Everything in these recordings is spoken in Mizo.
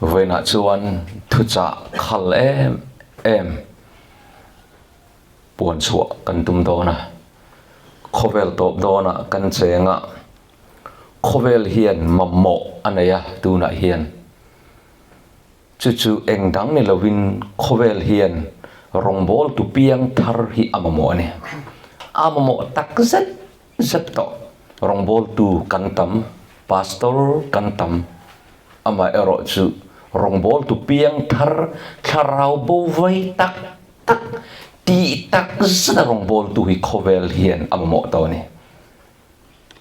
Vawiinah chuan thuchah khal em em puan chhuah kan tum dawn a, khawvel tawp dawnah kan cheng a, khawvel hian mamawh a nei a tunah hian. Chu chu eng dang ni lovin khawvel hian rawngbawltu piang thar hi a mamawh a ni. A mamawh tak zet zet tawh. Rawngbawltu kan tam, pastor kan tam, amaherawh chu rawngbawltu piang thar thlarau bo vai tak tak tih tak zeta rawngbawltu hi khawvel hian a mamawh tawh a ni.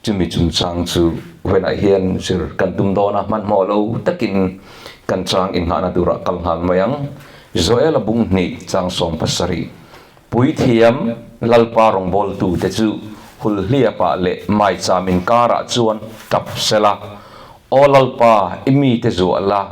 Chumi chungchang chu vawiinah hian zir kan tum dawn a, hmanhmawh lo takin kan chang inngahna turah kal nghal mai ang. Joela bung hnih chang 70 Puithiam Lalpa rawngbawltute chu Hulhliapah leh Maicham inkarah chuan tap sela, Aw Lalpa, i mite zuah la,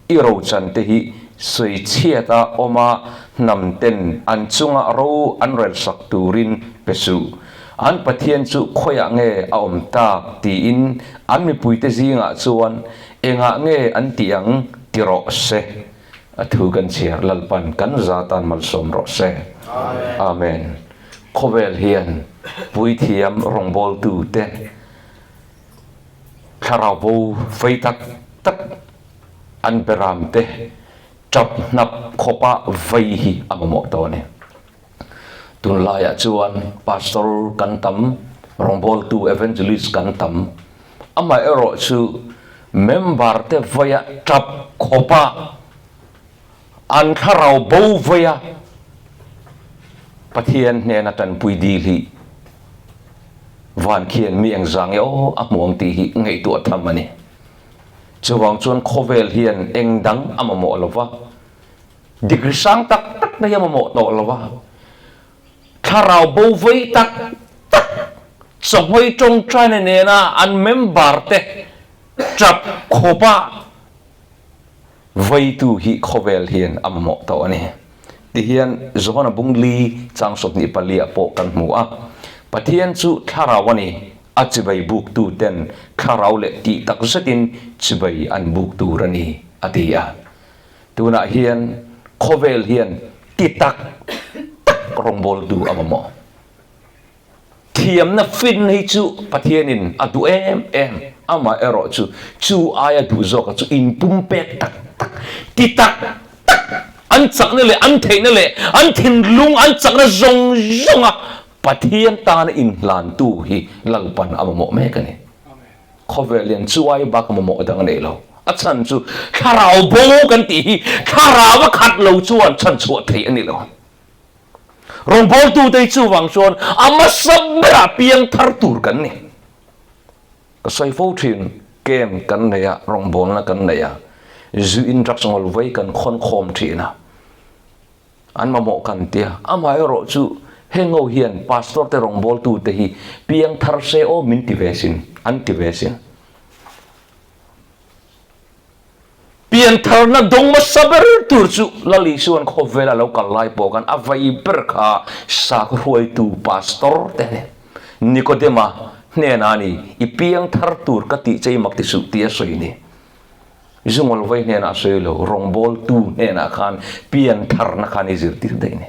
i rochante hi sawichhiata awma hnamten an chunga ro an relsak turin pe suh. An Pathian chu khawiah nge a awm tak tiin an mipuite zingah chuan engah nge an tih ang ti rawh se. A thu kan chhiar Lalpan kan za tan malsawm rawh se. Amen. Khawvel hian puithiam rawngbawltute thlarau bo fei tak tak an beramte tap hnap khawpa vei hi a mamawh tawh a ni. Tunlaiah chuan pastor kan tam, rawngbawltu evangelist kan tam. Amaherawh chu member te vaia tap khawpa an thlarau bo vaia Pathian hnena tanpui dil hi van khian mi engzang nge aw a hmu ang tih hi ngaihtuah tham a ni. Chuvang chuan khawvel hian eng dang a mamawh lo va. Degree sang tak tak na hi a mamawh tawh lo a, thlarau bo vei tak tak chawhmei tawngtaina nena an member te tap khawpa veitu hi khawvel hian a mamawh tawh a ni. Tihian Johana Bungli chang 24 ah pawh kan hmu a, Pathian chu thlarau a ni, a chibai buktu ten thlarau leh tih tak zetin chibai an buk tur a ni, a ti a. Tunah hian khawvel hian ti tak tak rawngbawltu a mamawh. Thiamna fin hi chu Pathianin a duh em em, amaherawh chu chu aia duh zawka chu inpumpek tak tak, ti tak tak, an chakna leh an theihna leh an thinlung an chakna zawng zawnga Pathian tana inhlantu hi Lalpan a mamawh mek a ni. Khawvel hian chu ai bak mamawh dang a nei lo. A chhan chu thlarau bo kan tih hi thlarau a khat lo chuan chhan chhuah theih a ni lo. Rawngbawltute hi chuvang chuan a hmasa berah piang thar tur kan ni. Ka sawi fo thin, camp kan nei a, rawngbawlna kan nei a, zu in drugs ngawl vei kan khawn khawm thin a. An mamawh kan tia. Amaherawh chu heng ho hian pastor te rawngbawltu te hi piang thar se aw min ti ve sin, an ti ve sin. Pian tharna dawng hmasa ber tur chu Lal Isuan khawvel a lo kal lai pawh khan a vai ber kha sakhaw hruaitu pastor te nen Nikodema hnenah a ni, i piang thar tur ka tih che i mak ti suh tih a sawi ni. Zungawlvai hnenah a sawi lo, rawngbawltu hnenah khan pian tharna khan i zirtir daih ni.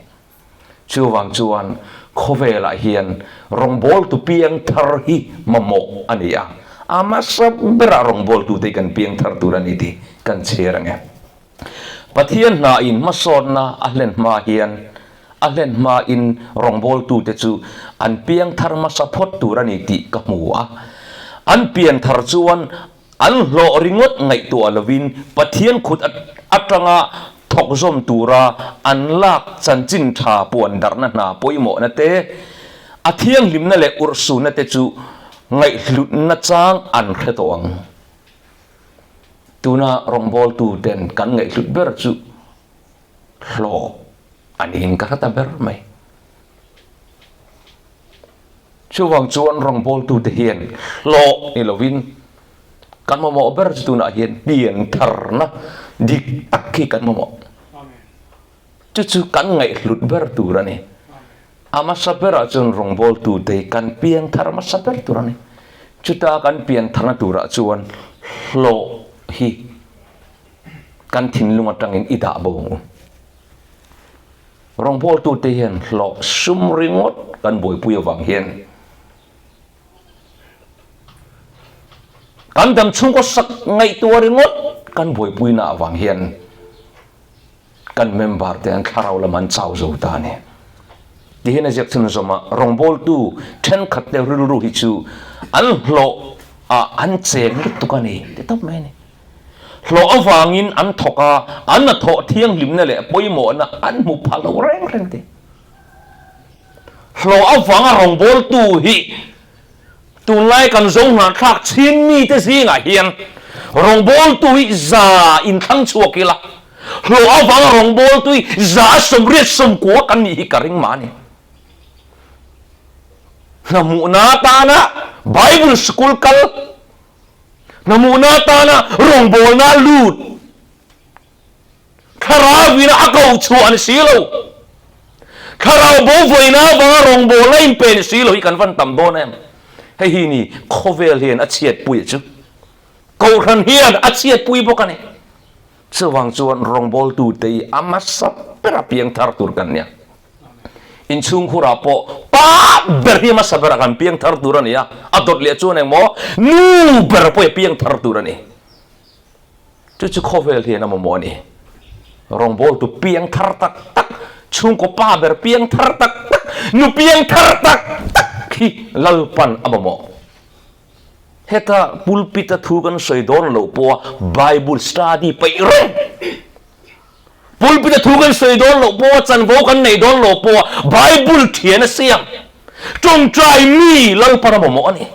Chuvang chuan khawvelah hian rawngbawltu piang thar hi mamawh a ni a, a hmasa berah rawngbawltute hi kan piang thar tur a ni tih kan chhiar ang e. Pathian hnain hmasawnna a hlen hma hian a hlen hmain rawngbawltute chu an piang thar hmasa phawt tur a ni tih ka hmu a. An pian thar chuan An hlawh ringawt ngaihtuah lovin Pathian khut atanga thawk zawm tura an lak chanchin tha puan darhna hna pawimawhna te, a thianghlimna leh urhsunna te chu ngaihhlutna chang an hre tawh ang. Tuna rawngbawltu ten kan ngaihhlut ber chu hlawh a niin ka hre ta ber mai. Chuvang chuan rawngbawltute hian hlawh ni lovin kan mamawh ber chu tunah hian pian tharna dik tak hi kan mamawh. Chu chu kan ngaihhlut ber tur a ni. A hmasa berah chuan rawngbawltute hi kan pian thar hmasa ber tur a ni. Chuta kan pian tharna turah chuan hlawh hi. Kan thinlung atangin i dah bo ang u. Rawngbawltute hian hlawh sum ringawt kan buaipui avang hian kan dam chhungkaw sak ngaihtuah ringawt kan buaipuina avang hian kan member te an thlarau lam an chau zo ta a ni. Tihian a ziak chhunzawm a, rawngbawltu thenkhat te rilru hi chu an hlawh ah an cheng lutuk a ni ti tawp mai a ni. Hlawh avangin an thawk a, an hnathawh thianghlimna leh pawimawhna an hmu pha lo reng reng te. Hlawh avanga rawngbawltu hi tunlai kan zo hnahthlak chin mite zingah hian rawngbawltu hi za inthlang chhuak ila, hlawh avanga rawngbawltu hi za 89 kan nih hi ka ring mah a ni. Hna hmuhna atana Bible School kal, hna hmuhna atana rawngbawlna lut, Thlarau ina a ko chhuah a ni si lo. Thlarau bo vawiina avanga rawngbawlna a inpe ni si lo hi kan van tam dawn em? Hei hi ni khawvel hian a chhiatpui a chu. Kohhran hian a chhiatpui bawk a ni. Chuvang chuan rawngbawltute hi a hmasa bera piangthar tur kan nia. Inchhungkhurah pawh pa ber hi a hmasa berah kan piangthar tur a ni a, a dawt leh chuan engmaw nu ber pawh hi a piangthar tur a ni. Chu chu khawvel hian a mamawh a ni. Rawngbawltu piang thar tak tak, chhungkaw pa ber piang thar tak tak, nu piang thar tak tak hi Lalpan a mamawh. Heta pulpit-a thu kan sawi dawn loh pawha Bible study peih reng. Pulpit-a thu kan sawi dawn loh pawha chanvo kan nei dawn loh pawha Bible thian a siam. Tawngtai mi Lalpan a mamawh a ni.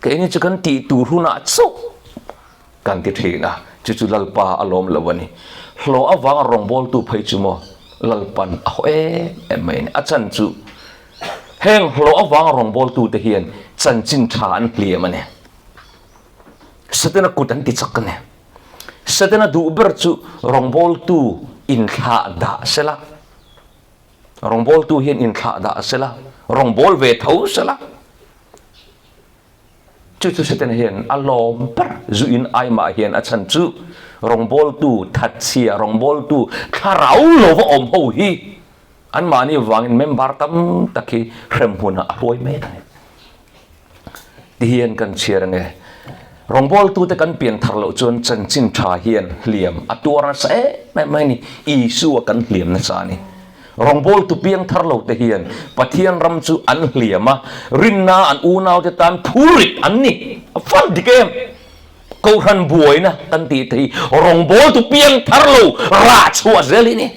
Keini chu kan tih tur hunah chauh kan ti thin a, chu chu Lalpa a lawm lo a ni. Hlawh avanga rawngbawltu phei chu maw Lalpan a haw em em mai a ni. A chan chu heng hlawh avanga rawngbawltute hian chanchin tha an hliam a ni. Setana kut an ti chak a ni. Setana duh ber chu rawngbawltu inthlah dah sela. Rawngbawltu hian inthlah dah sela, rawngbâwl ve tho sela. Chu chu Setana hian a lâwm ber zuin aimah hian a chhan chu rawngbâwltu thatchhia, rawngbâwltu thlarau lova awm ho hi anmahni vangin member tam tak hi hremhmunah a hruai mek a ni. Ti hian kan chhiar ange. Rawngbawltute kan pian thar loh chuan chanchin tha hian hliam a tuar nasa em em mai a ni. Isua kan hliam nasa a ni. Rawngbawltu piang thar lo te hian Pathian ram chu an hliam a, rinna an unaute tan phurit an ni. A fan dik em? Kohhran buaina kan tih te hi rawngbawltu piang thar lo rah chhuah zel hi a ni.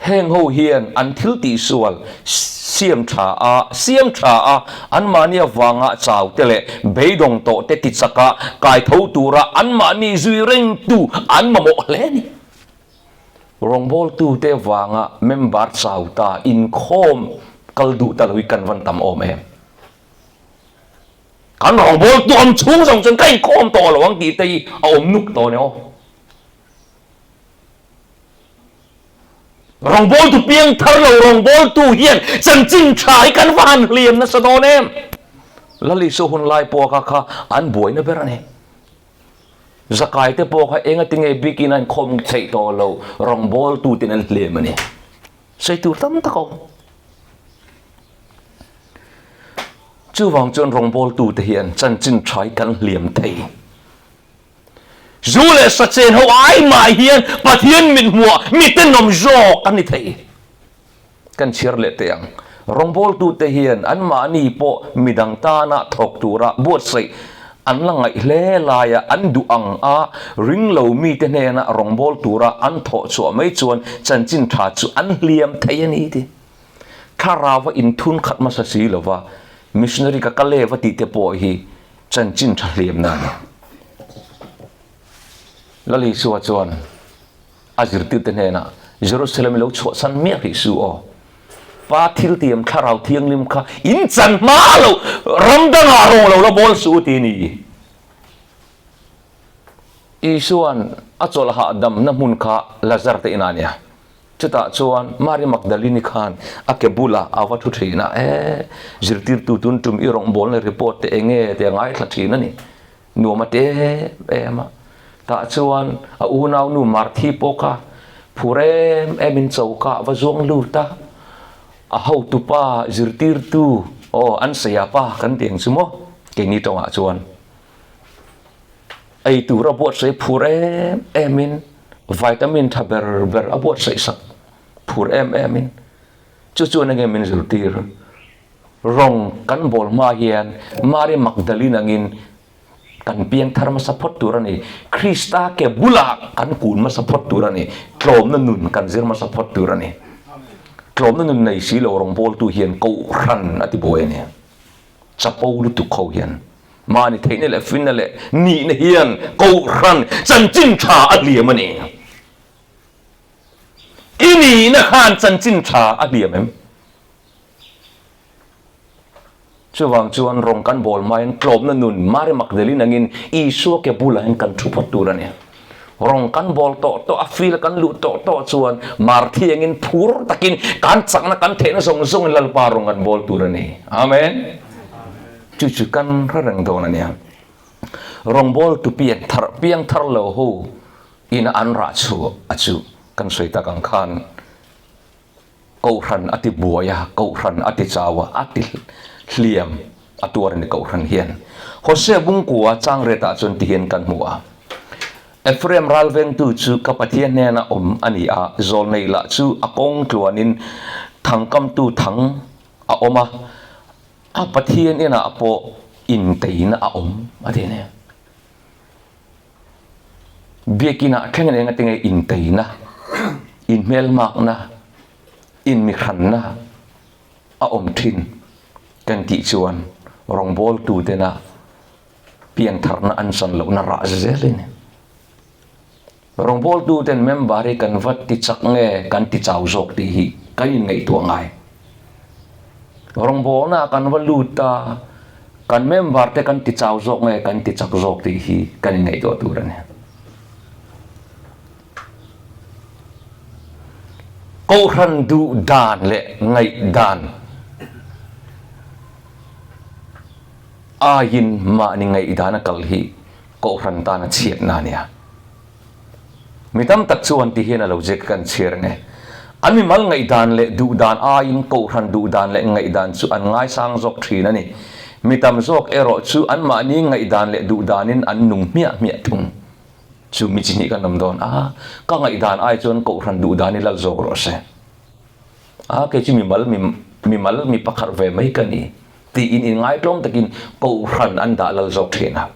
Heng ho hian an thil tihsual siam tha a, siam tha a, anmahni avanga chau te leh beidawng tawh te tichaka kai tho tura anmahni zui rengtu an mamawh hle a ni. Rawngbawltute avanga member chau ta inkhawm kal duh ta lo hi kan van tam awm em? Kan rawngbawltu awm chhung zawng chuan ka inkhawm tawh lo ang tih te hi a awm nuk tawh a ni aw. Rawngbawltu piang thar lo rawngbawltu hian chanchin tha hi kan va han hliam nasa dawn em? Lal Isua hun lai pawh kha kha an buaina ber a ni. Zakai te pawh kha enga tinge bikin an khawm theih tawh lo rawngbawltu ten an hliam a ni. Sawi tur tam tak a awm. Chuvang chuan rawngbawltu te hian chanchin tha hi kan hliam thei. Zu leh sa chen ho ai mah hian Pathian mit hmuah mi tenawm zawk an ni thei. Kan chhiar leh teh ang. Rawngbawltute hian anmahni pawh midang tana thawk tura buatsaih an la ngaih hle laia an duh ang a ring lo mite hnena rawngbâwl tura an thawh chhuah mai chuan chanchin tha chu an hliam thei a ni ti. Thlarau a inthun khat hmasa si lova missionary ka kal e va tih te pawh hi Chanchin tha hliamna a ni. Lal Isua chuan a zirtirte hnenah, Jerusalem i lo chhuahsan miah hrih su aw. Pa thiltiam Thlarau Thianghlim kha in chan hma lo, ram dangah rawng lo la bawl suh u ti ni. Isua'n a chawlh hahdamna hmun kha Lazar te inah a nia. Chutah chuan Mari Magdalini khan a ke bulah a va thu thin a, E, zirtirtu tun tum i rawngbawlna report te eng nge tih a ngaithla thin a ni. Nuam a ti em em a. Tah chuan a unaunu Marthi pawh kha phur em emin choka a va zuang lut a. A hotupa zirtirtu, aw an saia pa kan ti ang chu maw keini tawngah chuan ei tur a buatsaih phur em emin vitamin tha ber ber a buatsaih sak phur em emin chu chuan enge min zirtir rawng kan bawl hma hian Mary Magdalene angin Kan piang thar hmasa phawt tur a ni. Krista ke bulah kan kun hmasa phawt tur a ni. Tlawmna nun kan zir hmasa phawt tur a ni. Tlawmna nun nei si lo rawngbawltu hian kohhran a ti buai a ni. Chapo lutuk ho hian mahni theihna leh finna leh nihna hian kohhran chanchin tha a hliam a ni. I nihna khan chanchin tha a hliam em? Chuvang chuan rawng kan bawl hmain tlawmna nun Mary Magdalene angin Isua ke bulah hian kan thu phawt tur a ni. Rawng kan bawl tawh tawh a, fil kan luh tawh tawh chuan Marthi angin phur takin kan chakna kan theihna zawng zawngin Lalpa rawng kan bawl tur a ni. Amen. Chu chu kan hre reng dawn a nia. Rawngbawltu pian thar piang thar lo ho ina an rah chhuah a chu kan sawi tak ang khan Kohhran a ti buai a, Kohhran a ti chau a, a ti hliam a tuar a ni Kohhran hian. Hosea bungkua changretah chuan ti hian kan hmu a, Ephraim ralvengtu chu ka Pathian hnena awm a ni a, zawlneih lah chu a kawng tluanin thangkamtu thang a awm a, a Pathian inah pawh inteina a awm a ti a ni. Biakinah thleng eng ate nge inteina, inhmelmakna, inmihranna a awm thin kan tih chuan rawngbawltu tena piantharna an chan lohna rah zel a ni. Rawngbawltu ten member hi kan va ti chak nge kan ti chau zawk tih hi kan inngaihtuah ngai. Rawngbawlna kan va lut a, kan member te kan ti chau zawk nge kan ti chak zawk tih hi kan inngaihtuah tur a ni. Kohhran duh dan leh ngaih dan aiin mahni ngaih dana kal hi Kohhran tana chhiatna a nia. Mi tam tak chuan ti hian a lo zek kan chhiar ang e. An mimal ngaihdan leh duhdan aiin Kohhran duhdan leh ngaihdan chu an ngaisang zawk thin a ni. Mi tam zawk erawh chu anmahni ngaihdan leh duhdanin an nung hmiah hmiah thung. Chu mi chi hnih kan awm dawn a, ka ngaihdan ai chuan Kohhran duhdan i lal zawk rawh se. A, kei chu mimal mimal mi pakhat ve mai ka ni. Tiin inngaihtlawm takin Kohhran an dah lal zawk thin a.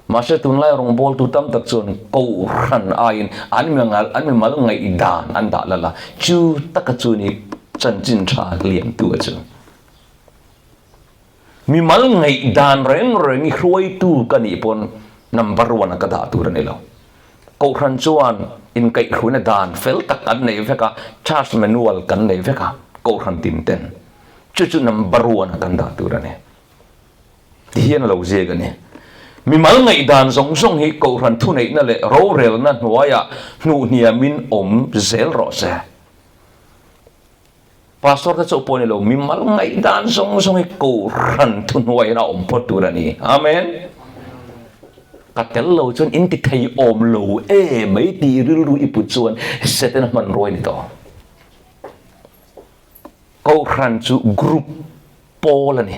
Mahse tunlai rawngbawltu tam tak chuan Kohhran aiin an mimal an mimal ngaihdan an dah lal a, chu taka chu ni chanchin tha liamtu a chu. Mimal ngaihdan reng reng i hruaitu ka nih pawn number one a ka dah tur a ni lo. Kohhran chuan inkaihhruaina dan fel tak an nei vek a, church manual kan nei vek a, Kohhran tin ten. Chu chu number one a kan dah tur a ni. Ti hian a lo ziak a ni. Mimal ngaihdan zawng zawng hi Kohhran thuneihna leh rorelna hnuaiah hnuhhniamin awm zel rawh se. Pastor te chauh pawh ni lo, mimal ngaihdan zawng zawng hi Kohhran thuhnuaiin a awm phawt tur a ni. Amen. Ka tel lo chuan in ti thei awm lo e mai tih rilru i put chuan Setana hmanrua i ni tawh. Kohhran chu group pawl a ni.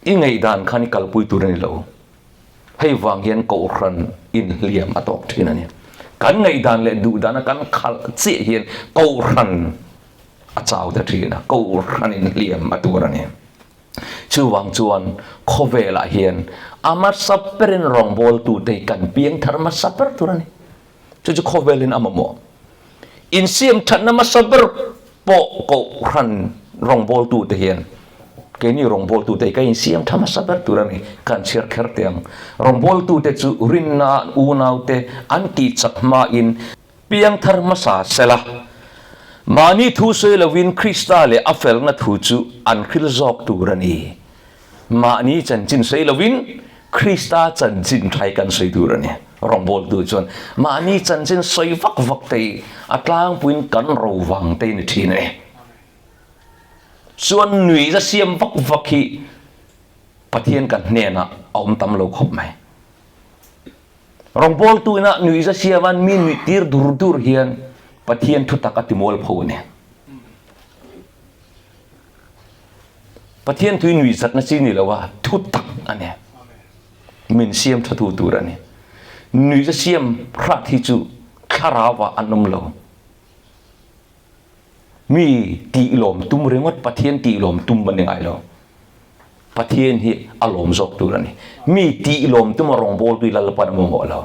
I ngaihdan khan i kalpui tur a ni lo. Hei vang hian Kohhran inhliam a tawk thin a ni. Kan ngaihdan leh duhdana kan khalh chiah hian Kohhran a chau ta thin a, Kohhran inhliam a tur a ni. Chuvang chuan khawvelah hian a hmasa berin rawngbawltute hi kan piangthar hmasa ber tur a ni. Chu chu khawvelin a mamawh. Insiam thatna hmasa ber pawh Kohhran rawngbawltute hian keini rawngbawltute hi ka insiam tha hmasa ber tur a ni. Kan chhiar kher teh ang. Rawngbawltute chu rinna an unaute an tihchak hmain piangthar hmasa sela, mahni thu sawi lovin Krista leh a felna thu chu an hril zawk tur a ni. Mahni chanchin sawi lovin Krista chanchin thai kan sawi tur a ni. Rawngbawltu chuan mahni chanchin sawi vak vak te hi a tlangpuiin kan ro vang te ni thin a ni. Chuan nuihza siam vak vak hi. Pathian kan hnenah a awm tam lo khawp mai. Rawngbawltu ina nuihza siaman mi nuih tir dur dur hian Pathian thutak a ti mualpho a ni. Pathian thui nuihzatna chi ni lo a, thutak a ni. Min siam tha tu tur a ni. Nuihza siam hrat hi chu thlarau ah an awm lo. Mi tih lawm tum ringawt Pathian tih lawm tum a ni ngai lo. Pathian hi a lawm zawk tur a ni. Mi tih lawm tum a rawngbawltu hi Lalpan a mamawh lo.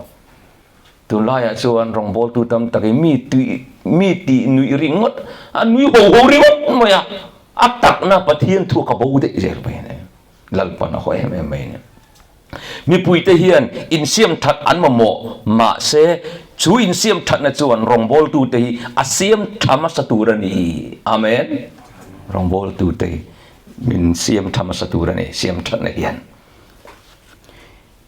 Tunlaiah chuan rawngbawltu tam takin mi tih mi tih nuih ringawt a nui ho ho ringawt mai a, a takna Pathian thu ka bo daih zel mai a ni. Lalpan a haw em em mai a ni. Mipuite hian insiam that an mamawh, mahse chu insiam thatna chuan rawngbawltute hi a siam tha hmasa tur a ni. Amen. Rawngbawltute hi min siam tha hmasa tur a ni, siam thatna hian.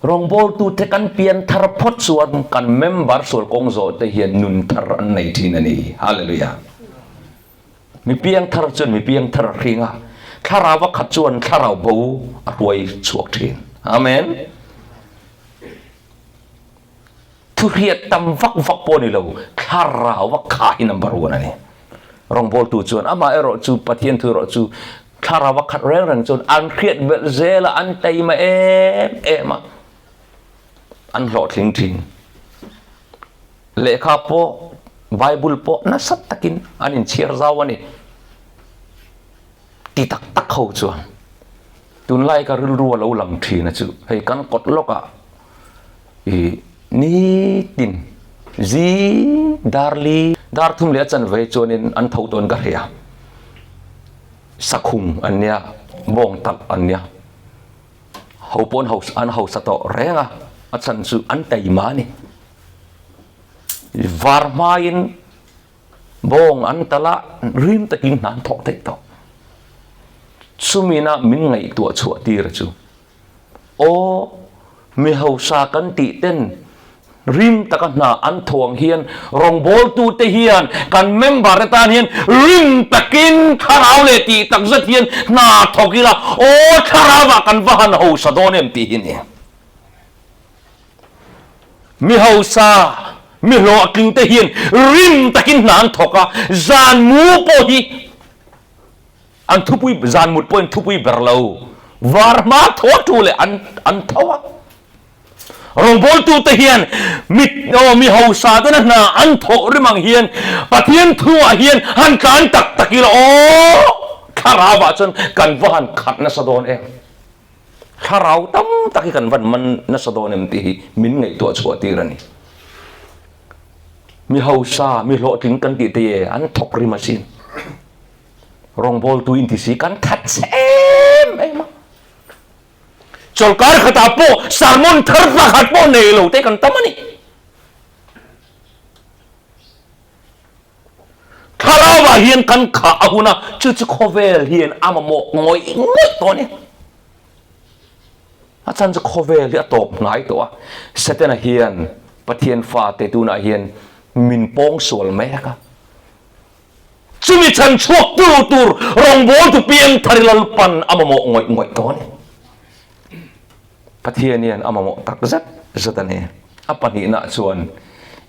Rawngbawltute kan pian thar phawt chuan kan member sual kawng zawhte hian nun thar an nei thin a ni. Hallelujah. Mi piangthar chuan mi piangthar a hring a, thlarau a khat chuan thlarau bo a hruai chhuak thin. Amen. Thuhriat tam vak vak pawh ni lo, thlarau a kha hi number one a ni. Rawngbawltu chuan amah erawh chu Pathian thu erawh chu thlarau a khat reng reng chuan an hriat belh zel a, an taima em em a, an hlawhtling thin. Lehkha pawh, Bible pawh nasa takin an inchhiar zau a ni. Ti tak tak ho chuan tunlai ka rilru a lo lang thin a chu hei kan kawt lawkah i nitin zing dar li dar thum leh a chanve chuanin an tho tawn ka hria. Sakhum an nia, bawng talh an nia. Ho pawn an hausa tawh reng a, a chhan chu an taima a ni. Var hmain bawng an tal a, rim takin hna an thawk theih tawh. Chumina min ngaihtuah chhuah tir chu, Aw, mi hausa kan tih ten rim taka hna an thawh ang hian rawngbawltute hian kan member te tan hian rim takin thlarau leh tih tak zet hian hna thawk ila, aw thlarauah kan va han hausa dawn em tih hi a ni. Mi hausa, mi hlawhtling te hian rim takin hna an thawk a, zan mu pawh hi an thupui, zan mut pawhin thupui ber lo, var hma thaw tu leh an an tho a. Rawngbawltute hian mi aw mi hausa tena hna an thawh rim ang hian Pathian thuah hian han tlan tak tak ila aw thlarauah chuan kan va han khat nasa dawn em. Thlarau tam tak hi kan van man nasa dawn em tih hi min ngaihtuah chhuah tir a ni. Mi hausa, mi hlawhtling kan tih te e an thawk rim asin. Rawngbawltu inti si kan that che em em a. Chawlkar khatah pawh sermon thar pakhat pawh nei lo te kan tam a ni. Thlarauah hian kan khah a hun a, chu chu khawvel hian a mamawh ngawih ngawih tawh a ni. A chhan chu khawvel hi a tawp hnai tawh a, Setana hian Pathian fate tunah hian min pawng sual mek a. Chumi chhan chhuak tu tur rawngbawltu piangthar i Lalpan a mamawh ngawih ngawih tawh a ni. Pathian hian a mamawh tak zet zet a ni. A pahnihna chuan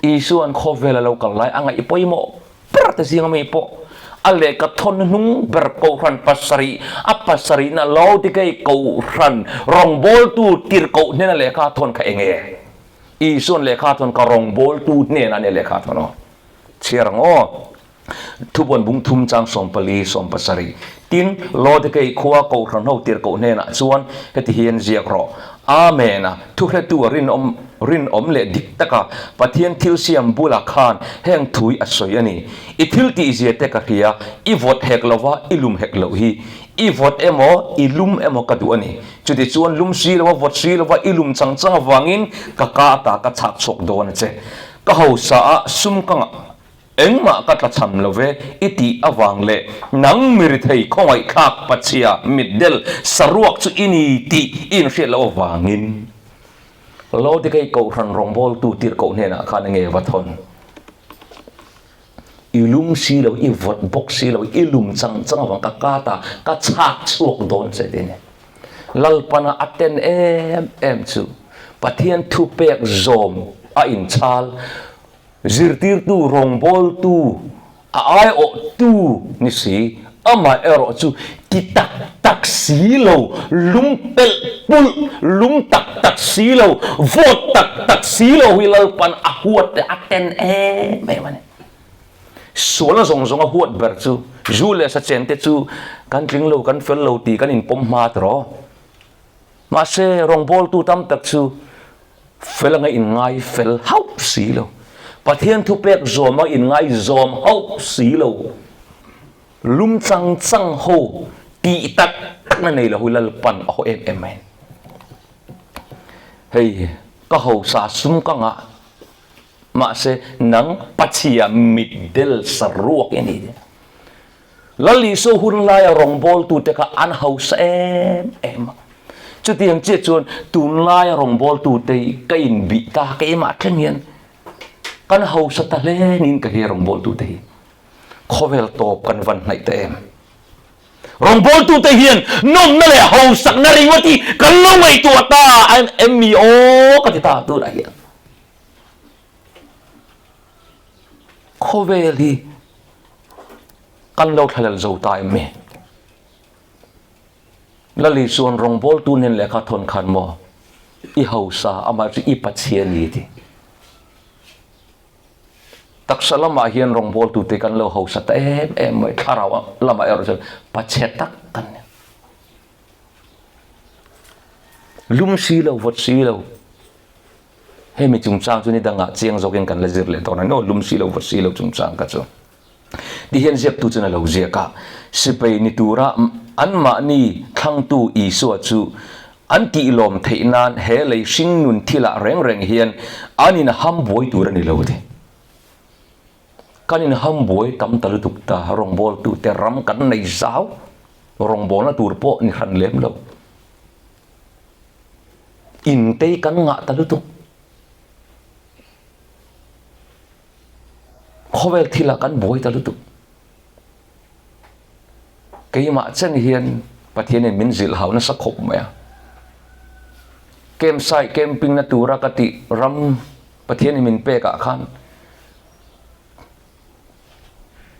Isua'n khawvel a lo kal lai a ngaih pawimawh ber te zinga mi pawh a lehkha thawn hnung ber Kohhran pasarih a pasarihna Laodikei Kohhran rawngbawltu tirhkoh hnena lehkha thawn kha eng nge? Isua'n lehkha thawn kha rawngbawltu hnenah a nia lehkha thawn aw. Chhiar ang aw. Thupuan bung thum chang 14, 17. Tin, Laodikei khua Kohhran ho tirhkoh hnenah chuan heti hian ziak rawh, Amen a, thuhretu a rinawm, rinawm leh dik taka Pathian thil siam bulah khan heng thui a sawi a ni. I thil tihzia te ka hria, i vawt hek lova i lum hek loh hi. I vawt emaw, i lum emaw ka duh a ni. Chutichuan lum si lova vawt si lova i lum chang chang avangin ka ka ata ka chhak chhuak dawn a che. Ka hausa a, sum ka ngah. Engmah ka tlachham lo ve i tih avang leh nang mi rithei khawngaihthlak pachhia mitdel saruak chu i ni tih i inhriat loh avangin Laodikei Kohhran rawngbawltu tirhkoh hnenah khan enge va thawn? I lum si lo, i vawt bawk si lo, i lum chang chang avang ka kat a, ka chhak chhuak dawn che ti a ni. Lalpana a ten em em chu Pathian thupek zawm a inchhal, zirtirtu rawngbawltu a aiawhtu ni si, amaherawh chu ti tak tak si lo, lung pelh pulh, lung tak tak si lo, vawt tak tak si lo hi Lalpan a huat leh a ten em em a ni. Sualna zawng zawng a huat ber chu zu leh sa chen te chu kan tling lo, kan fel lo tih kan inpawm hma tawh. Mahse, rawngbawltu tam tak chu fel anga inngai fel hauh si lo. Pathian thupek zawm a inngai zawm hauh si lo. Lum chang chang ho tih tak takna nei lo hi Lalpan a haw em em mai. Hei, ka hausa sum ka ngah, mahse nang Pachhia mitdel saruak i ni. Lal Isua hun laia rawngbawltute kha an hausa em em a. Chutiang chiah chuan tunlaia rawngbawltute hi ka inbih ta keimah thleng hian kan hausa ta hle niin ka hria rawngbawltute hi. Khawvel tawp kan van hnaih ta em. Rawngbawltute hian nawmna leh hausakna ringawt hi kan lo ngaihtuah ta em mi aw ka ti ta tunah hian. Khawvel hi Kan lo thlalel zo ta em mi? Lali chuan rawngbawltu nen lehkha thawn khan maw i hausa amah chu i Pathian i ti. Taksa lamah hian rawngbawltu te kan lo hausa ta em em mai, thlarau lamah erawh chuan pachhe tak kan ni. Lum si lo, vawt si lo. Hemi chungchang chu ni dangah chiang zawkin kan la zir leh dawn a ni aw, lum si lo, vawt si lo chungchang kha chu. Ti hian ziaktu chuan a lo ziak a, Sipai ni tura anmahni thlangtu Isua chu an tihlawm theih nan he lei hring nun thilah reng reng hian an inham buai tur a ni lo ti. Kan inham buai tam ta lutuk ta, rawngbawltute ram kan nei zau, rawngbawlna tur pawh ni hran lem lo. Intei kan ngah ta lutuk. Khawvel thilah kan buai ta lutuk. Keimah chen hian Pathianin min zilh hau nasa khawp mai a. Campsite camping na tura ka tih ram Pathianin min pek ah khan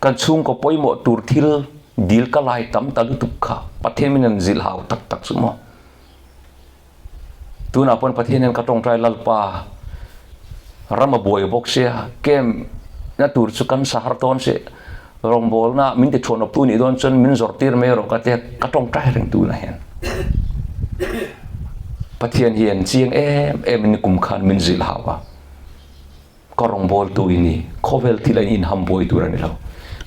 kan chhungkaw pawimawh tur thil dil ka lai tam ta lutuk kha Pathian min han zilh hau tak tak chu maw. Tunah pawn Pathian hian ka tawngtai Lalpa ram a buai bawk sia, camp na tur chu kan sa har dawn si, rawngbawlna min ti thuan awptu nih dawn chuan min zawrh tir mai rawh ka tia ka tawngtai reng tunah hian. Pathian hian chiang em em in kum khan min zilh hau a, ka rawngbawltu i ni, khawvel thil a inham buai tur a ni lo,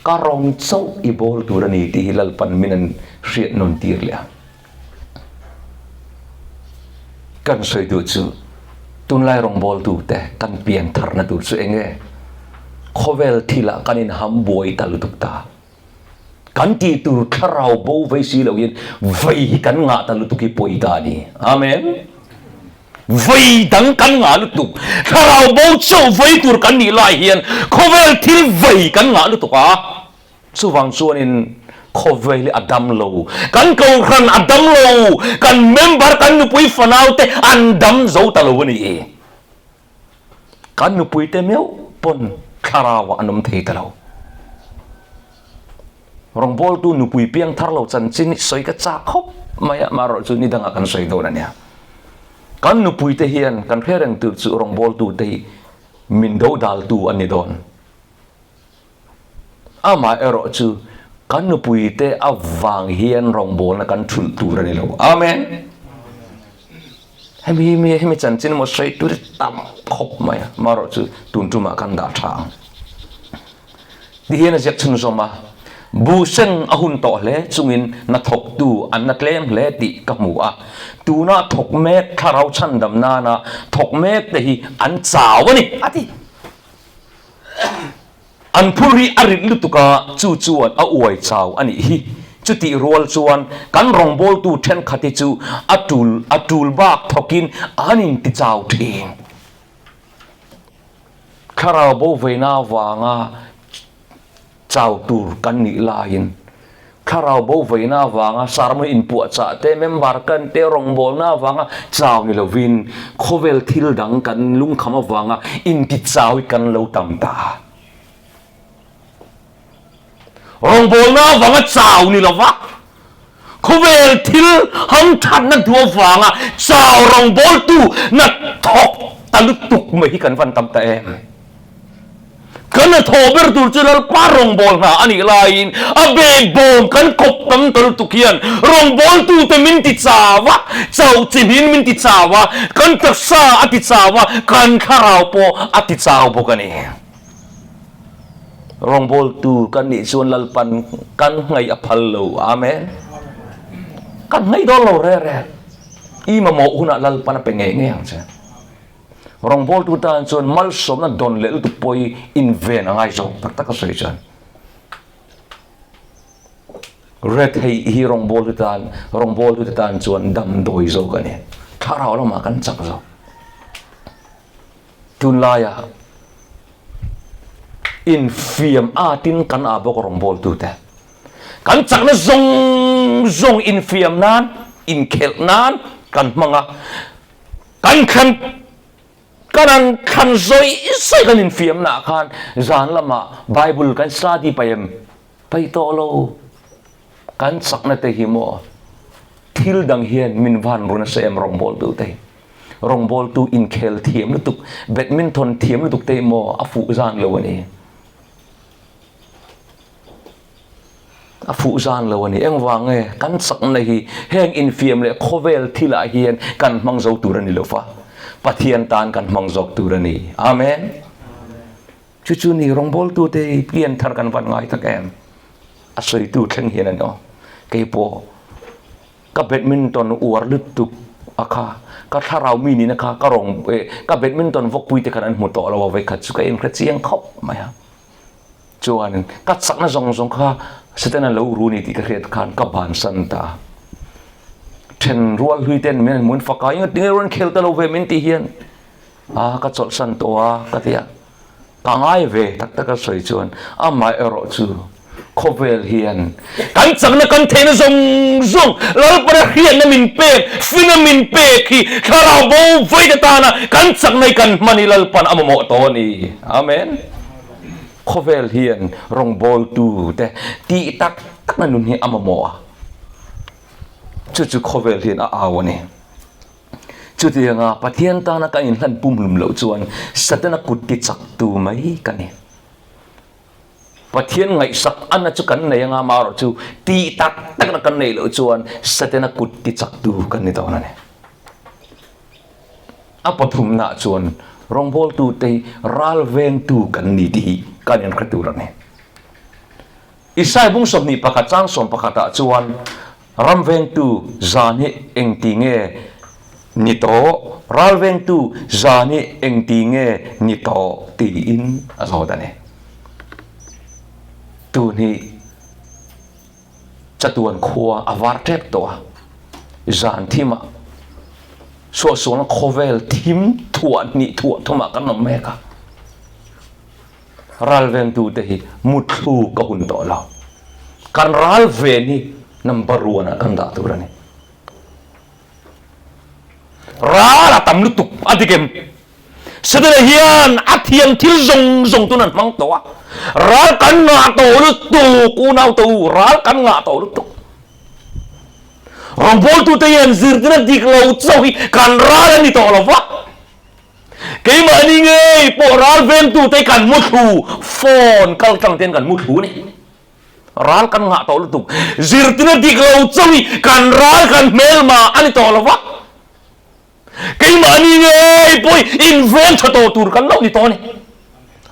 ka rawng chauh i bawl tur a ni tih hi Lalpan min an hriat nawn tir leh a. Kan sawi duh chu tunlai rawngbawltute kan pian tharna tur chu eng nge? Khawvel thilah kan inham buai ta lutuk ta. Kan tih tur thlarau bo vei si lo hian vei hi kan ngah ta lutuk hi pawi ta a ni. Amen. Vei dang kan ngah lutuk. Thlarau bo chauh vei tur kan nih lai hian khawvel thil vei kan ngah lutuk a. Chuvang chuanin khawvel hi a dam lo, kan kohhran a dam lo, kan member, kan nupui fanau te an dam zo ta lo a ni. Kan nupui te meuh pawn thlarau ah an awm thei ta lo. Rawngbawltu nupui piang thar lo chanchin hi sawi ka chak khawp mai a, amaherawh chu ni dangah kan sawi dawn a nia. Kan nupui te hian kan hre reng tur chu rawngbawltu te hi min dodaltu an ni dawn. Amah erawh chu kan nupuite avang hian rawngbawlna kan thulh tur a ni lo. Amen. Hemi mi hemi chanchin emaw sawi tur hi tam khawp mai a, amaherawh chu tun tumah kan dah tha ang. Ti hian a ziak chhunzawm a, Bu seng a hun tawh hle chungin na thawktu an na tlem hle tih ka hmu a, tuna thawk mek thlarau chhandam nana thawk mek te hi an chau a ni, a ti. An phur hi a rit lutuk a, chu chuan a uai chau a nih hi. Chutih rual chuan kan rawngbawltu thenkhat hi chu a tul a tul bak thawkin an inti chau thin. Thlarau bo veina avanga chau tur kan nih laiin. Thlarau bo veina avanga sermon inpuahchah te, member kan te, rawngbawlna avanga chau ni lovin khawvel thil dang kan lungkham avanga intichau hi kan lo tam ta a. Rawngbawlna avanga chau ni lova khawvel thil hamthatna duh avanga chau rawngbawltu na thawk ta lutuk mai hi kan van tam ta em? Kan a thawh ber tur chu Lalpa rawngbâwl hna a nih laiin a behbâwm kan kawp tam ta lutuk hian rawngbâwltute min ti chau a, chauh chihin min ti chau a, kan taksa a ti chau a, kan thlarau pawh a ti chau bawk a ni. Rawngbâwltu kan nih chuan Lalpan kan ngaih a phal lo. Amen. Kan ngaih dawn lo reh reh. I mamawh hunah Lalpan a pe ngei ngei ang che. Rawngbawltu tan chuan malsawmna dawn leh lutuk pawh hi inven a ngai zawk tak tak a sawi chuan. Rethei hi rawngbawltu tan rawngbawltute tan chuan damdawi zawk a ni. Thlarau lamah kan chak zawk. Tunlaiah infiam atin kan ah bawk rawngbawltute. Kan chakna zawng zawng infiam nan, inkhelh nan kan hmang a. Kan thlan kan an thlan zawih zawih kan infiamnaah khan zan lamah Bible kan study paih em? Paih tawh lo. Kan chakna te hi maw thil dang hian min van run nasa em rawngbawltu te hi. Rawngbawltu inkhel thiam lutuk, badminton thiam lutuk te hi maw a fuh zan lo a ni. A fuh zan lo a ni. Engvang nge kan chakna hi heng infiam leh khawvel thilah hian kan hmang zo tur a ni lo va, Pathian tan kan hmang zawk tur a ni. Amen. Chu chu ni rawngbawltute hi pian thar kan van ngai tak em? A sawitu thleng hian a ni aw. Kei pawh ka badminton uar lutuk a kha, ka thlarau mi nihna kha ka rawng ka badminton vawkpuite khan an hmu tawh lo a, vawikhat chu ka inhre chiang khawp mai a. Chuanin ka chakna zawng zawng kha Setana lo ru ni tih ka hriat khan ka bansan ta a. Then rual hlui ten min hmuin fak a, Enga tinge rawn khel ta lo ve min tih hian a ka chawlhsan tawh a ka ti a. Ka ngai ve tak tak a sawi chuan amah erawh chu khawvel hian kan chakna kan theihna zawng zawng Lalpana hriatna min pek, fina min pek hi thlarau bo vawi te tana kan chakna hi kan hman hi Lalpan a mamawh tawh a ni. Amen. Khawvel hian rawngbawltu te tih tak takna nun hi a mamawh a, chu chu khawvel hian a au a ni. Chutianga Pathian tana kan inhlan pumhlum loh chuan Satana kut ti chaktu mai ka ni. Pathian ngaihsak ana chu kan nei anga amaherawhchu tih tak takna kan neih loh chuan Satana kut ti chaktu kan ni dawn a ni. A pathumnaah chuan rawngbawltute hi ral vengtu kan ni tih hi kan inhre tur a ni. Isai bung 21 chang sawmpakhatah chuan ram vengtu zan hi engti nge ni tawh, ral vengtu zan hi engti nge ni tawh tiin a zawt a ni. Tun hi Chatuan khua a var tep tawh a, zan thimah suahsualna khawvel thim thuah hnih thuah thumah kan awm mek a, ral vengtute hi mutthlu ka hun tawh lo. Kan ral ven hi number one ah kan dah tur a ni. Ral a tam lutuk a dik em? Setana hian a thiam thil zawng zawng tun an hmang tawh a, ral kan ngah tawh lutuk, unau te u, ral kan ngah tawh lutuk. Rawngbawltute hian zirtirna dik lo chauh hi kan ral a ni tawh lo va, keimahni ngei pawh ral vengtute hi kan muthlu, phone kal tlang te hian kan muthlu a ni. Ral kan ngah tawh lutuk, zirtirna dik lo chauh hi kan ral kan hmelma a ni tawh lo va. Keimahni ngei pawh hi inveng tha tawh tur kan lo ni tawh a ni.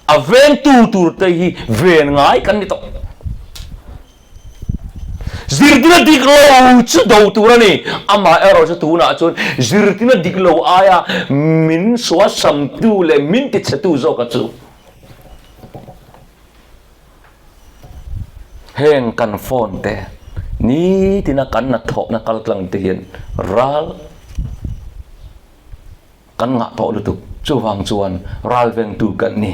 A vengtu tur te hi ven ngai kan ni tawh. Zirtina dik lo chu do tur a ni. Amah erawh chu tunah chuan zirtina dik lo aia min suasamtu leh min tichhetu zawka chu Heng kan phone te nitina kan hnathawhna kal tlang te hian ral kan ngah tawh lutuk. Chuvang chuan ral vengtu kan ni.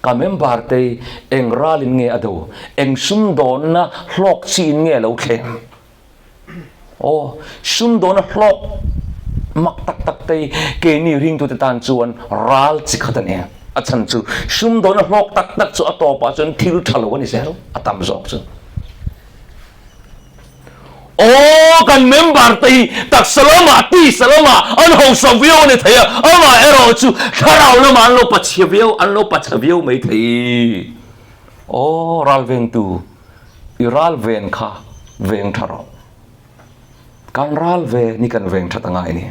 Ka member te eng ralin nge a do? Eng sumdawnna hlawk chiin nge lo thleng? Aw, sumdawnna hlawk mak tak tak te keini ringtute tan chuan ral chi khat a ni. A chhan chu sumdawnna hlawk tak tak chu a tawpah chuan thil tha lo a ni zel, a tam zawk chu. Aw, kan member te hi taksa lamah, tisa lamah an hausa viau a ni thei a, amah erawh chu thlarau lamah an lo pachhia viau, an lo pachha viau mai thei. Aw, ral vengtu, i ral ven kha veng tha rawh. Kan ral ven hi kan veng tha ta ngai a ni.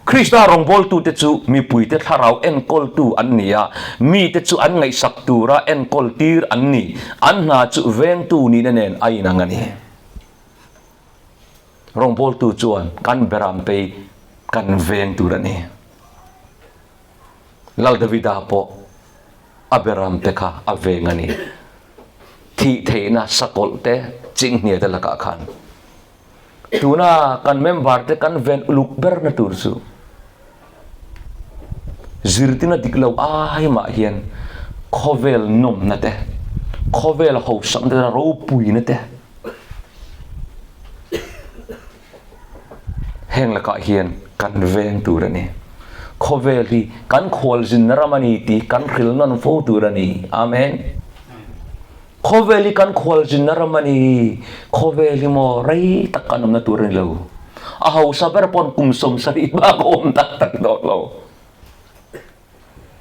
Krista rawngbawltute chu mipuite thlarau enkawltu an ni a, mite chu an ngaihsak tura enkawltir an ni. An hna chu vengtu nihna nen a inang a ni. Rawngbawltu chuan kan beramtei kan veng tur a ni. Lal Davida pawh a beramte kha a veng a ni. Thih theihna sakawlh te, chinghnia te lakah khan. Tuna kan member te kan ven uluk ber na tur chu zirtina dik lo ai mah hian khawvel nawmna te, khawvel hausakna te, ropuina te heng lakah hian kan veng tur a ni. Khawvel hi kan khualzinna ram a ni tih kan hrilh nawn fo tur a ni. Amen. Khawvel hi kan khualzinna ram a ni. Khawvel hi maw rei tak kan awmna tur a ni lo. A hausa ber pawn kum 70 bak a awm tak tak dawn lo.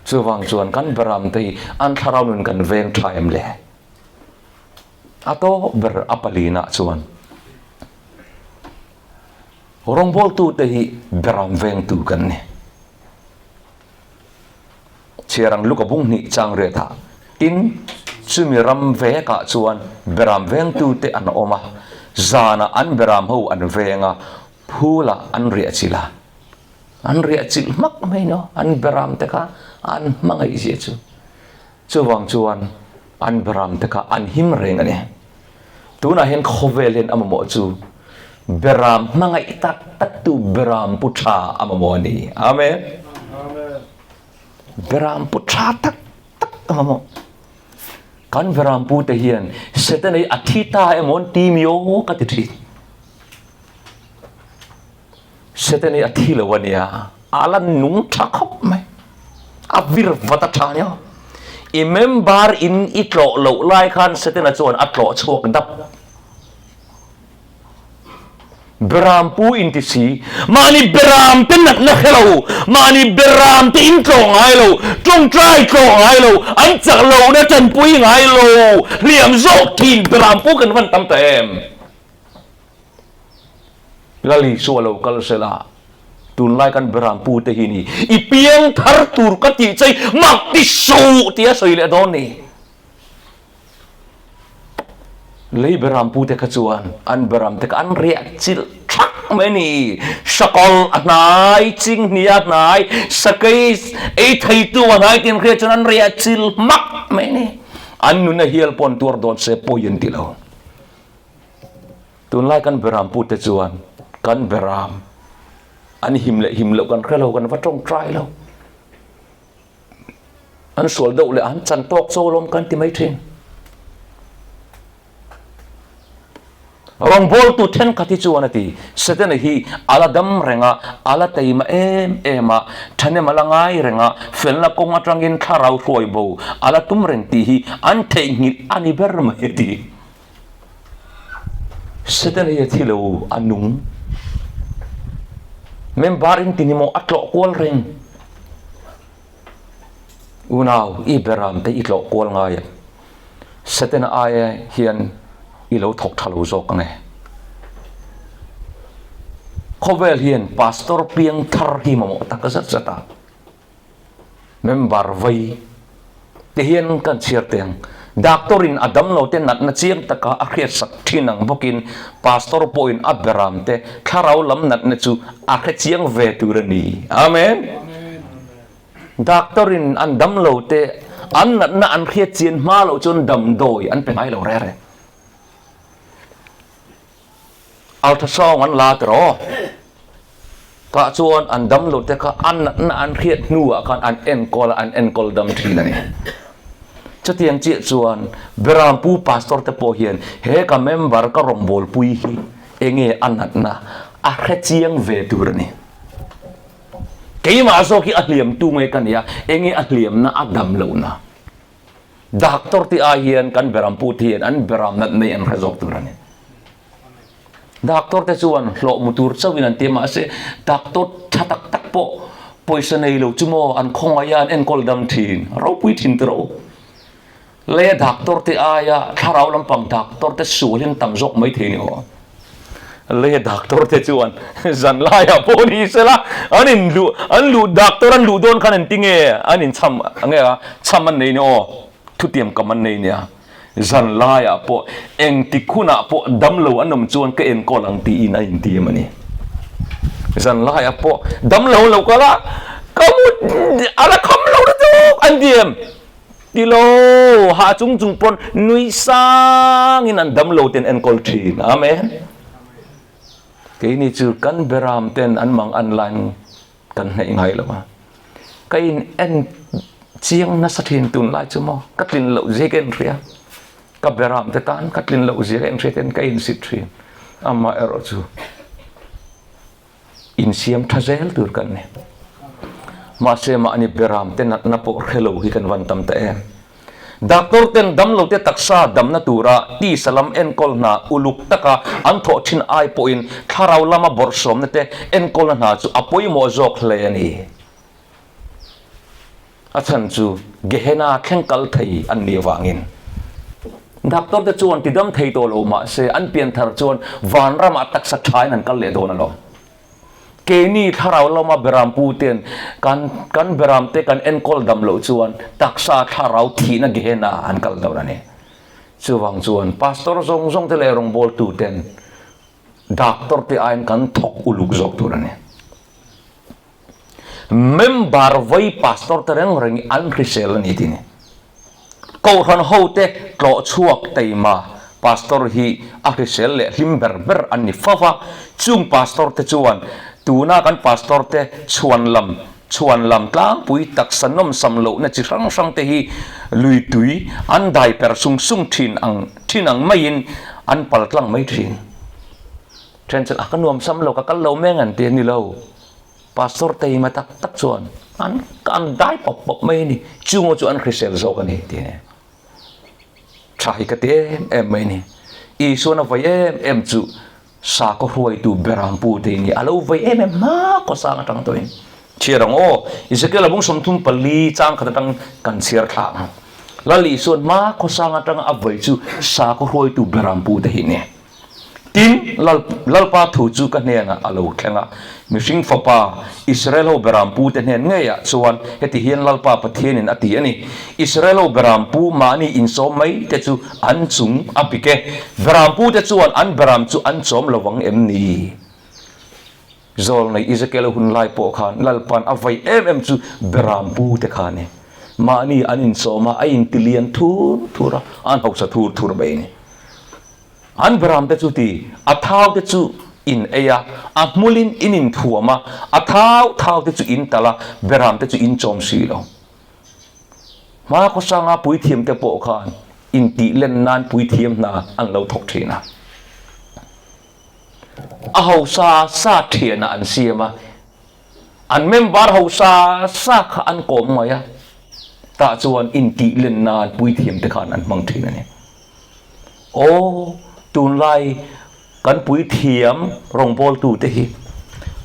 Chuvang chuan kan beram te hi an thlarau nun kan veng tha em le? A tawp ber a palinah chuan rawngbawltute hi beram vengtu kan ni. Chhiar ang Luka bung hnih chang riat ah tin chumi ram vek ah chuan beram vengtute an awm a, zan ah an beram ho an veng a, phul ah an riah chilh a, an riah chilh hmak mai no, an beram te kha an hmangaih zia chu. Chuvang chuan an beram te kha an him reng a ni. Tunah hian khawvel hian a mamawh chu beram hmangaih tak tak tu beram pu tha a mamawh a ni. Amen. Beram pu tha tak tak a mamawh. Kan beram pu te hian Satan hi a thi ta emaw an ti mi aw ka ti thin. Satan hi a thi lo a nia, a la nung tha khawp mai. A vir vat a tha nia. I member in i tlawh loh lai khan Satana chuan a tlawh chhuak dap. Berampu in ti si, mahni beram te natna hre lo, mahni beram te in tlawh ngai lo, tawngtai tlawh ngai lo, an chak lohna tanpui ngai lo, hliam zawk thin berampu kan van tam ta em? Lali chu a lo kal sel a, tunlai kan beram pu te hi ni, i piang thar tur ka tih chei mak ti suh tia sawi leh dawn ni. Lei beram pu te kha chuan an beram te kha an riah chilh thak mai a ni. Sakawlh a hnai, chinghnia a hnai, sakei ei theitu a hnai tih an hriat chuan an riah chilh hmak mai a ni. An nuna hial pawh an tuar dawn se pawi an ti lo. Tunlai kan beram pute chuan kan beram an him leh him loh kan hre lo, kan va tawngtai lo. An sual deuh leh an chan tawk chaw lawm kan ti mai thin. Rawngbawltu thenkhat hi chuan a ti, Setana hi a la dam reng a, a la teima em em a, thahnem a la ngai reng a, felna kawng atangin thlarau hruai bo a la tum reng tih hi an theihnghilh a ni ber mai a ti. Satan hi a thi lo, a nung. Member in ti ni maw a tlawh kual reng. Unau, i beram te i tlawh kual ngai a. Satan aia hian i lo thawk tha lo zawk ange. Khawvel hian pastor piang thar hi mamawh tak zat zat a. Member vai te hian kan chhiar teh ang. Doctor in a damlo te natna chiang taka a hriatsak thin ang bawkin Pastor pawhin a beram te thlarau lam natna chu a hre chiang ve tur a ni. Amen. Doctor in an damlo te an natna an hriat chian hma loh chuan damdawi an pe ngai lo reh reh. Ultrasound an la tiraw? Tah chuan an damlo te kha an natna an hriat hnuah khan an enkawl a, an enkawl dam thin a ni. Chutiang chiah chuan Berampu Pastor te pawh hian he ka member ka rawngbawlpui hi enge a natna a hre chiang ve tur a ni. Keimah zawk hi a hliamtu nge ka nia, enge a hliamna a dam lohna. Doctor te ai hian kan Berampu te hian an beram natna hi an hre zawk tur a ni. Doctor te chuan hlawh mu tur chauhin an ti a, mahse doctor tha tak tak pawh pawisa nei lo chu maw an khawngaih a, an enkawl dam thin, ropui thin tawh rawh u. Lei a doctor te aia thlarau lampang doctor te sual hian tam zawk mai thei ni aw. Lei a doctor te chuan zan laiah pawh ni sela an in luh an luh doctor an luh dawn khan an ti nge an in cham nge a cham an nei ni aw thutiam kam an nei nia. Zan laiah pawh engtik hunah pawh damlo an awm chuan ka enkawl ang tiin a intiam a ni. Zan laiah pawh damlo lo kal a, ka mut a la kham lo lutuk an ti em? Ti lo, hah chung chung pawn nui sangin an damlo ten enkawl thin. Amen. Keini chu kan beram ten an mang an lain Kan hnaih ngai lo a, ka in en chiang nasa thin tunlai chu maw ka tlin loh zia ka inhria, ka beram te tan ka tlin loh zia ka inhria ten ka insit thin, amaherawh chu insiam tha zel tur kan ni. Mahse mahni beram te natna pawh hre lo hi kan van tam ta em. Doctor ten damlo te taksa damna tura tisa lam enkawl hna uluk taka an thawh thin ai pawhin thlarau lama bawrhsawmna te enkawlna hna chu a pawimawh zawk hle a ni. A chhan chu Gehenna thleng kal thei an nih avangin. Doctor te chuan ti dam thei tawh lo mahse an pianthar chuan vanramah taksa thain an kal leh dawn alawm. Keini thlarau lama berampu ten kan kan beramte kan enkawl dam loh chuan taksa thlarau thihna Gehenna an kal dawn a ni. Chuvang chuan pastor zawng zawng te leh rawngbawltu ten doctor te aiin kan thawk uluk zawk tur a ni. Member vai pastor te reng reng hi an hrisel a ni tih ni. Kohhran hote tlawh chhuak teima pastor hi a hrisel leh hlim ber ber an ni fo va, chung pastor te chuan tuna kan pastor te chhuan lam chhuan lam tlangpui taksa nawmsam lohna chi hrang hrang te hi lui tui an dai per sung sung thin ang thin ang maiin an pal tlang mai thin. Then chuan a ka nuamsam lo ka kal lo meng an ti a ni lo. Pastor teima tak tak chuan an an dai pawp pawp mai a ni, chungaw chu an hrisel zawk a ni tih a ni. Tha hi ka ti em em mai a ni. Isuan a vawi em em chu sakhaw hruaitu berampu te ni a lo vawi em em hma khaw sang atang tawhin chhiar ang aw. Ezekiel a bung 34 chang khat atang kan chhiar thla ang. Lal Isuan hma khaw sang atanga a vawi chu sakhaw hruaitu berampu te hi ni. Tin, Lal, Lalpa thu chu ka hnenah a lo thleng a, Mihring fapa, Israel ho berampu te hnen ngeiah chuan heti hian Lalpa Pathianin a ti a ni, Israel ho berampu mahni insawm mai te chu an chung a pik e, berampu te chuan an beram chu an chawm lo vang em ni? Zawl nei Ezekiel hun lai pawh khan Lalpa'n a vei em em chu berampu te kha a ni. Mahni an insawm a, a intilian thur thur a, an hausa thur thur mai a ni. An beram te chu ti, a thau te chu in ei a, a hmulin in inthuam a, a thau thau te chu in talh a, beram te chu in chawm si lo. Hma khawsanga puithiam te pawh khan intih len nan puithiam hna an lo thawk thin a. A hausa sa thianah an siam a, an member hausa sa kha an kawm mai a, tah chuan intih len nan puithiam te khan an hmang thin a ni. Aw, tunlai kan puithiam rawngbawltute hi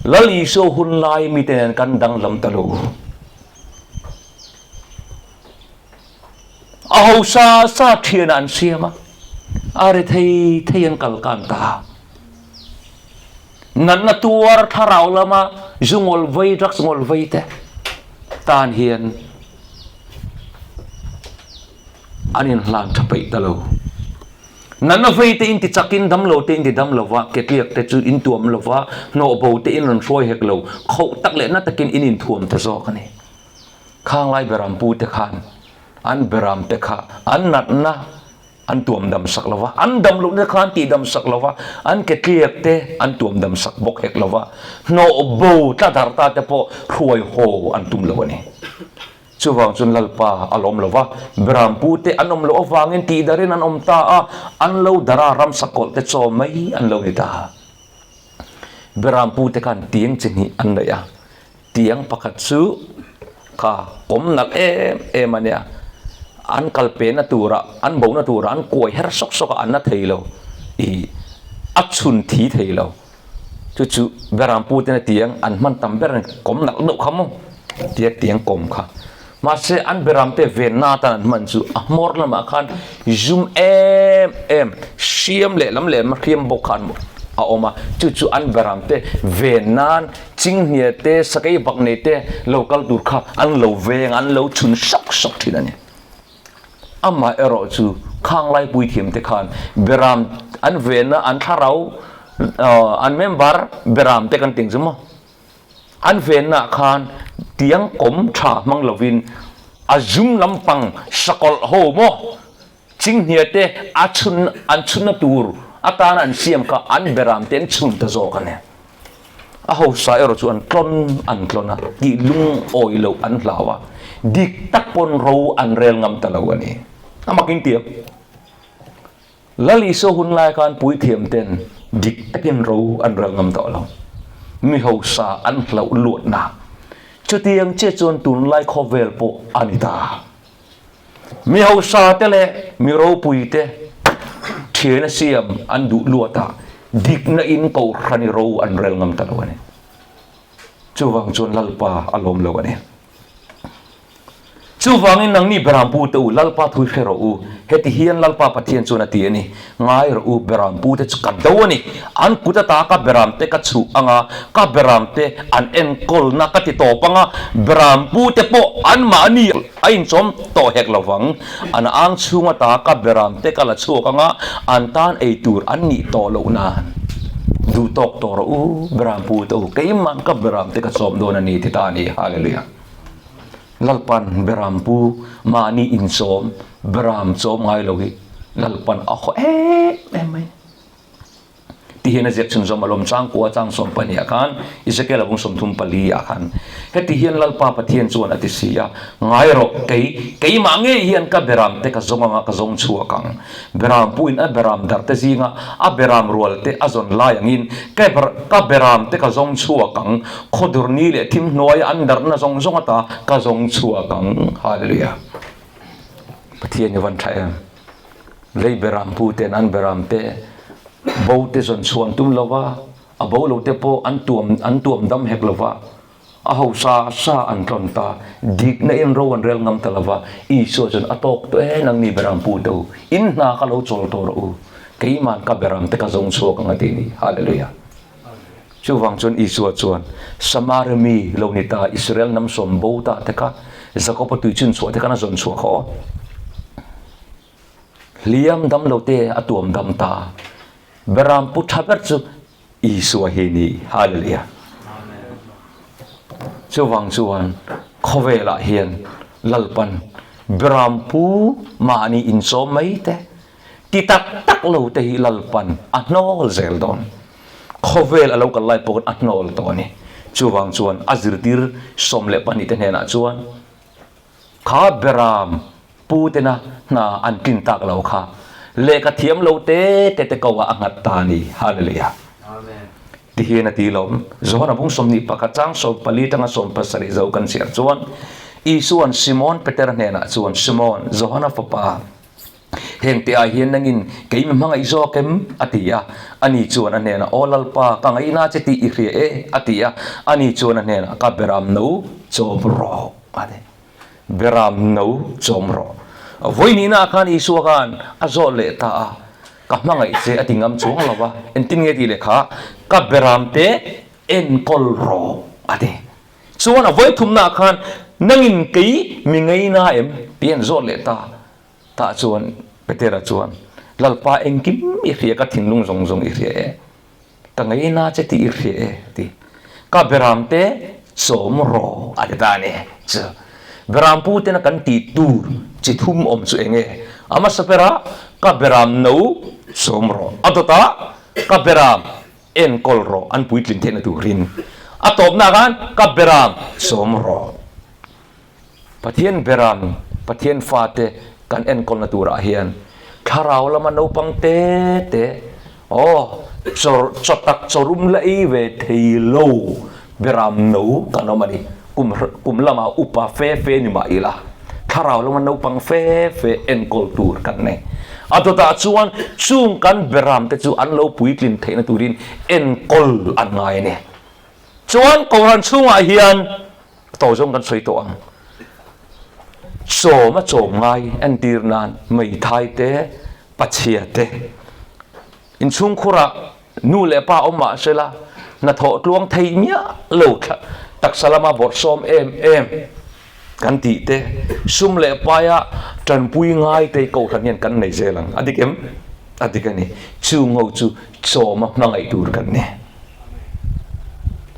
Lal Isua hun lai mite nen kan danglam ta lo. A hausa sa thianah an siam a, a ri thei thei an kal kan ta. Natna tuar thlarau lama zu ngawl vei, drugs ngawl vei te tan hian an inhlan tha peih ta lo. Natna vei te in ti chakin damlo te in ti dam lo va, ketliak te chu in tuam lo va, hnawh bo te in rawn hruai hek lo, khoh tak leh na takin in inthuam ta zawk a ni. Khanglai beram pu te khan an beram te kha an natna. An tuam dam sak lo va, an dam lohna kha an tihdam sak lo va, an ke tliak te an tuam dam sak bawk hek lo va, hnawh bo tla dar ta te pawh hruai haw an tum lo a ni. Chuvang chuan Lalpa a lawm lo va, Berampu te an awm loh avangin tihdarin an awm ta a, an lo dar a, ramsa kawlh te chaw mai an lo ni ta. Berampu te khan tiang chi hnih an neih a, Tiang pakhat chu kha kawm nalh em em a nia, an kal pehna turah, an bohna turah an kuai her sawk sawk a, an na thei lo, ih a chhun thi thei lo. Chu chu Berampu tena tiang an hman tam ber a ni, kawm nalh deuh kha maw tia tiang kawm kha. Mahse an Beramte venna atan an hman chu a hmawr lamah khan zum em em, hriam lehlam lehlam a hriam bawk kha a awm a, chu chu an Beramte ven nan Chinghnia te, sakei bak nei te lo kal tur kha an lo veng, an lo chhun sawk sawk thin a ni. Amah erawh chu khang laipui thiam te khan beram an venna an thlarau an member beram te kan tih ang chu maw? An venna khan tiang kawm tha hmang lovin a zum lampang sakawlh ho maw? Chinghnia te a chhun an chhunna tur atana an siam kha an beram te an chhun ta zawk a ni. A hausa erawh chu an tlawn an tlawn a, tih lungawi loh an hlau a, dik tak pawn ro an rel ngam ta lo a ni. A mak in tiam. Lal Isua hun lai khan puithiam ten dik takin ro an rel ngam tawh lo. Mi hausa an hlauh luatna. Chutiang chiah chuan tunlai khawvel pawh a ni ta. Mi hausa te leh mi ropui te thian a siam an duh luat a, dikna in kohhran i ro an rel ngam ta lo a ni. Chuvang chuan Lalpa a lawm lo a ni. Chuvangin nangni Berampu te u, Lalpa thu hre rawh u, heti hian Lalpa Pathian chuan a ti a ni, Ngai rawh u, Berampu te chu ka do a ni, an kut ata ka Beram te ka chhuh ang a, ka Beram te an enkawlna ka ti tawp ang a, Berampu te pawh anmahni A inchawm tawh hek lo vang. An ang chhung ata ka beram te ka la chhuak anga an tan ei tur an nih tawh loh nan duh tawk tawh rawh u, beram pu te u, keimah ka beram te ka chawm dawn a ni ti ta a ni. Hallelujah. Lalpan beram pu mahni inchawm beram chawm ngai lo hi Lalpan a haw em em mai. Ti hian a ziak chhunzawm alawm changkua chang 12 ah khan Ezekiel a bung 34 ah khan heti hian Lalpa Pathian chuan a ti si a, Ngai rawh, kei, keimah ngei hian ka beram te ka zawng anga ka zawng chhuak ang. Beram puin a beram dar te zinga a beram rual te a zawn lai angin ka ka beram te ka zawng chhuak ang, khawdur ni leh thim hnuaia an darhna zawng zawng ata ka zawng chhuak ang. Hallelujah. Pathian i van tha em? Lei beram pu ten an beram te bo te zawn chhuan tum lo va, a bo lo te pawh an tuam an tuam dam hek lo va, a hausa sa an tlawn ta, dikna in ro an rel ngam ta lo va, Isua chuan a tawk tawh e nangni beram pu te u, in hna kha lo chawl tawh rawh u, keiman ka beram te ka zawng chhuak ang a ti ni. Hallelujah. Chuvang chuan Isua chuan Samaria mi lo ni ta Israel hnam sawm bo ta te kha Jakob-a tui chhun chhuah te khan a zawn chhuah kha aw. Hliam dam lo te a tuam dam ta. Beram pu tha ber chu Isua hi ni. Hallelujah. Chuvang chuan khawvelah hian Lalpan beram pu mahni inchawm mai te ti tak tak lo te hi Lalpan a hnawl zel dawn. Khawvel a lo kal lai pawhin a hnawl tawh a ni. Chuvang chuan a zirtir 12 te hnenah chuan Kha beram pu tena hna an tlin tak lo kha lehkha thiam lo te te te ko ah a nghat ta a ni. Hallelujah. Amen. Ti hian a ti lawm. Johana bung 21 chang 14 tanga 17 zo kan chhiar chuan Isua'n Simon Peter hnenah chuan, Simon, Johana fapa, Heng te ah hian nangin kei mi hmangaih zawk em? a ti a. Ani chuan a hnenah, Aw Lalpa, ka ngaihna che tih i hria e, a ti a. Ani chuan a hnenah, Ka beram no chawm rawh, a ti. Beram no chawm rawh. Vawihnihna ah khan Isua khan a zawt leh ta a, Ka hmangaih che a ti ngam chuang lo va, engtin nge tih leh kha, Ka beram te enkawl rawh, a ti. Chuan a vawithumna ah khan, Nangin kei mi ngaihna em? tih an zawt leh ta. Tah chuan Petera chuan, Lalpa engkim i hria, ka thinlung zawng zawng i hria e, ka ngaina che tih i hria e, a ti. Ka beramte chawm rawh a ti ta a ni. Chu berampu tena kan tih tur chi thum awm chu eng nge? A hmasa berah Ka beram no chawm rawh. A dawtah ka beram enkawl rawh an puitlin theihna turin. A tawpnaah khan ka beram chawm rawh. Pathian beram, Pathian fate kan enkawlna turah hian thlarau lama naupang te te, aw, chaw chaw tak chawrum la ei ve thei lo beram no kan awm a ni. Kum kum lama upa fe fe ni mah ila thlarau lama naupang fe fe enkawl tur kan nei. A dawtah chuan chung kan beram te chu an lo puitlin theihna turin enkawl an ngai a ni. Chuan Kohhran chhungah hian To zawng kan sawi tawh ang. Chawm a chawm ngai entir nan Meithai te, Pachhia te. Inchhungkhurah nu leh pa awm mah se la, hnathawh tluang thei miah lo taksa lama bawrhsawm em em kan tih te, sum leh paia tanpui ngai te kohhran hian kan nei zel ang. A dik em? A dik a ni. Chungho chu chawma hmangaih tur kan ni.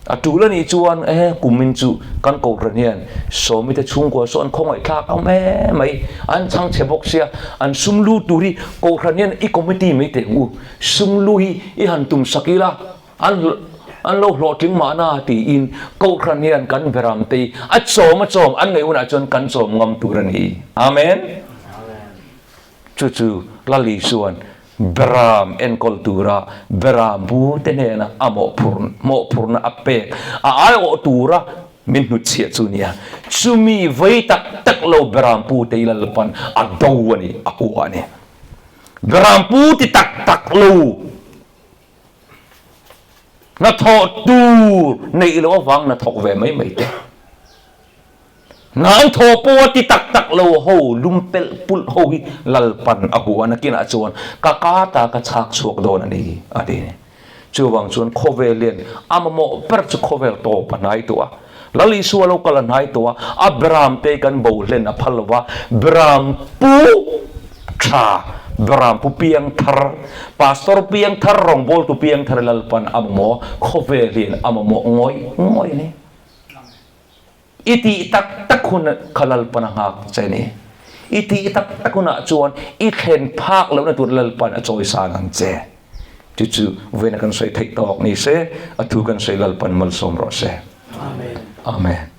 A tul a nih chuan e kumin chu kan kohhran hian Sawmite chhungkua saw an khawngaihthlak ang mai mai, an chhang chhe bawk sia, an sum lu tur hi kohhran hian i committee mai teh ang u, sum lu hi i han tum sak ila an an lo hlawhtling mahna tiin kohhran hian kan beram te hi a chawm a chawm an ngaih hunah chuan kan chawm ngam tur a ni. Amen. Chu chu Lali chuan Beram enkawl tura Beram bu te hnena a mawhphurna a pek a aiawh tura min hnutchhiah chu nia. Chumi vei tak tak lo Beram pu te i Lalpan a do a ni, a hua a ni. Beram pu ti tak tak lo hnathawh tur neih loh avang hnathawk ve mai mai te. Ngai thaw pawh a ti tak tak lo ho lum pelh pulh ho hi Lalpan a huan a kinah chuan ka ka ta ka chhak chhuak dawn a ni a ti. Chuvang chuan khawvel hian a mamawh ber chu khawvel tawp a hnai tawh a, Lal Isua lo kal a hnai tawh a, a beram te kan bo hlen a phal lo va, beram pu tha, beram pu piang thar, pastor piang thar, rawngbawltu piang thar Lalpan a mamawh a, khawvel hian a mamawh ngawih ngawih a ni. I tih tak tak hun kha Lalpan a nghak che ni. I tih tak tak hunah chuan i thlen phak lohna tur Lalpan a chawi sang ang che. Chu chu vawiina kan sawi theih tawk ni se, a thu kan sawi Lalpan malsawm rawh se. Amen. Amen.